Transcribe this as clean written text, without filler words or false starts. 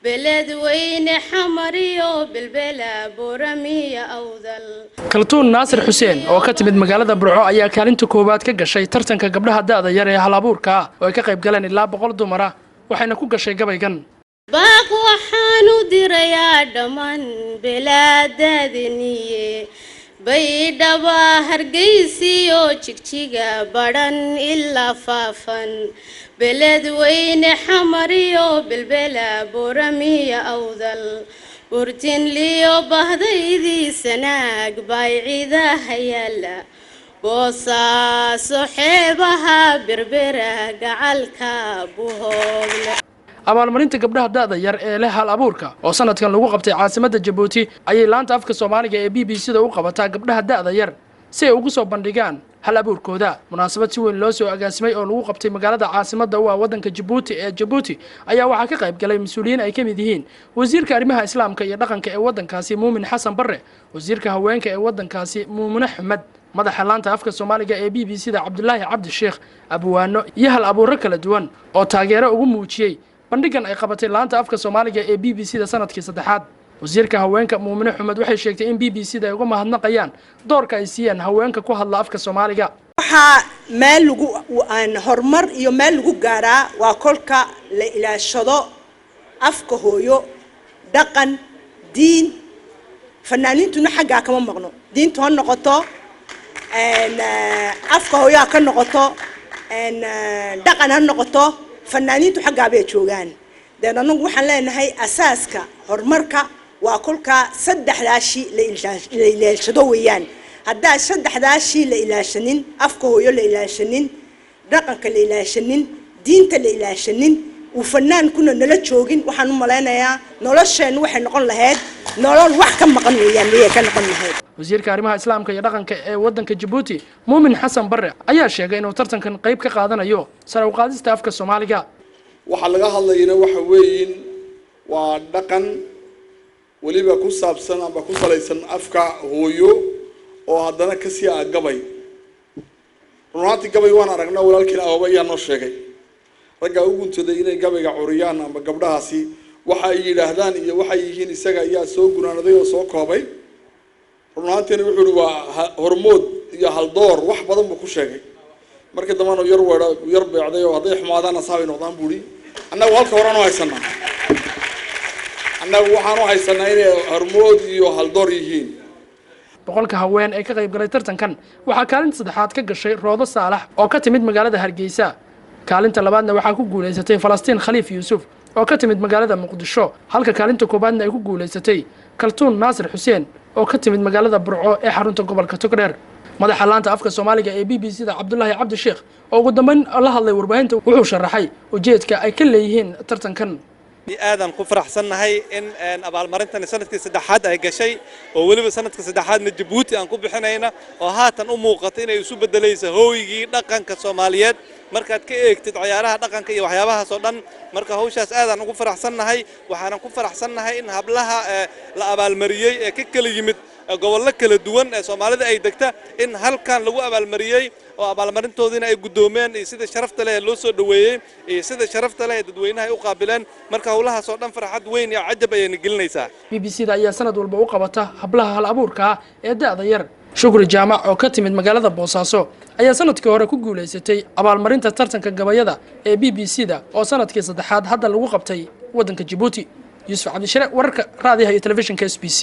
Beledweyne, Xamariyo, Belbela, Boramiya, Awdal. Kaltuun Naasir Xuseen oo ka timid magaalada Burco ayaa kaalinta koowaad ka gashay tartanka gabdhaha da'da yar ee hal abuurka ah oo ay ka qayb galeen ilaa 100 dumar ah, waxayna ku gashay gabaygan. Baaq waxaan u dirayaa dhammaan belaadaadiniye: Baydhaba, Hargeysiyo, Jigjiga, Badhan ilaa Faafan, Beledweyne, Xamariyo, Belbela, Boramiya, Awdal, Burtinliyo, bahdaydii Sanaag, baycidaha yaala Boosaaso, xeebaha Berbera, gacalka Buhoogle. Abaalmarinta gabdhaha da'da yar ee leh hal abuurka oo sanadkan lagu qabtay caasimadda Jabuuti ayay laanta afka Soomaaliga ee BBC da u qabataa gabdhaha da'da yar si ay ugu soo bandhigaan hal abuurkooda. Munaasabad si weyn loo soo agaasimay oo lagu qabtay magaalada caasimadda u ah waddanka Jabuuti ee Jabuuti ayaa waxaa ka qayb galay mas-uuliyiin ay ka mid yihiin wasiirka arrimaha islaamka iyo dhaqanka ee waddankaasi, Muumin Xasan Barre, wasiirka haweenka ee waddankaasi, Muumine Xumed, madaxa laanta afka Soomaaliga ee BBC da, Cabdulaahi Cabdi Sheekh, abwaano iyo hal abuuro kala duwan oo taageero ugu muujiyey bandhigan ay qabatay laanta afka Soomaaliga ee BBC da sanadkii saddexaad. Wasiirka haweenka, Muumine Xumed, waxay sheegtay in BBC da ay uga mahadnaqayaan doorka ay siiyeen haweenka ku hadla afka Soomaaliga. Waxaa meel lagu aan horumar iyo meel lagu gaaraa waa kolka la ilaashado afka hooyo, dhaqan, diin. Fanaaniintuna xaggaa kama maqno. Diintu ha noqoto, afka hooyo ha ka noqoto, dhaqan ha noqoto, fanaaniintu xaggaa bay joogaan. Deen anagu waxaan leenahay asaaska horumarka waa kolka saddexdaashi la ilaashado weeyaan. Haddaa saddexdaashii la ilaashanin, afka hooyo la ilaashanin, dhaqanka la ilaashanin, diinta la ilaashanin, uu fanaankuna nala joogin, waxaan u malaynayaa nolosheennu waxay noqon lahayd nolol wax ka maqan weeyaan, miyay ka noqon lahayd. Wasiirka arrimaha islaamka iyo dhaqanka ee waddanka Jabuuti, Muumin Xasan Barre, ayaa sheegay inuu tartankan qayb ka qaadanayo sare u qaadista afka Soomaaliga. Waxaa laga hadlayana waxa weeyin waa dhaqan weliba ku saabsan amba ku salaysan afka hooyo oo haddana kasii ah gabay. Run ahaantii gabay waan aragnaa, walaalkiin Ababa ayaa noo sheegay raggaa u guntaday inay gabayga curiyaan amba gabdhahaasi waxa ay yidhaahdaan iyo waxay yihiin. Isaga ayaa soo gunaanaday oo soo koobay. Run ahaantiina wuxuu ihi waa hormood iyo haldoor, wax badan buu ku sheegay. Markii dambana yar weedha yar beecday oo hadday xumaadaanna saabay noqdaan buuri. Annagu halka horaan u haysanaa, annagu waxaan u haysanaa inay hormood iyo haldoor yihiin. 100-ka haween ee ka qayb galay tartankan waxaa kaalinta saddexaad ka gashay Roodo Saalax oo ka timid magaalada Hargeysa. Kaalinta labaadna waxaa ku guulaysatay Falastiin Khaliif Yuusuf oo ka timid magaalada Muqdisho, halka kaalinta koowaadna ay ku guulaysatay Kaltuun Naasir Xuseen oo ka timid magaalada Burco ee xarunta gobolka Togdheer. Madaxa laanta afka Soomaaliga ee BBC da, Cabdulaahi Cabdi Sheekh, oo ugu dambeyn la hadlay warbaahinta, wuxuu sharaxay ujeedka ay ka leeyihiin tartankan. Aadaan ku faraxsannahay in abaalmarintani sanadkii saddexaad ay gashay, oo weliba sanadka saddexaadna Jabuuti aan ku bixinayna, oo haatan u muuqata inay isu beddelaysa hooygii dhaqanka Soomaaliyeed markaad ka eegtid ciyaaraha dhaqanka iyo waxyaabahaas oo dhan. Marka hawshaas aadaan ugu faraxsannahay. Waxaanan ku faraxsannahay in hablaha la abaalmariyey ee ka kala yimid gobollo kala duwan ee Soomaalida ay degta in halkan lagu abaalmariyey oo abaalmarintoodiina ay guddoomeen, iyo sida sharafta leh ee loo soo dhoweeyey iyo sida sharafta leh ee dadweynaha ay u qaabileen. Marka howlahaas oo dhan farxad weyn iyo cajab ayayna gelinaysaa. BBC da ayaa sanad walba u qabata hablaha hal abuurka ah ee da'da yar. Shukri Jaamac oo ka timid magaalada Boosaaso ayaa sanadkii hore ku guulaysatay abaalmarinta tartanka gabayada ee BBC da oo sanadkii saddexaad hadda lagu qabtay waddanka Jabuuti. Yuusuf Cabdishire, wararka raadiyaha iyo telefishinka SBC.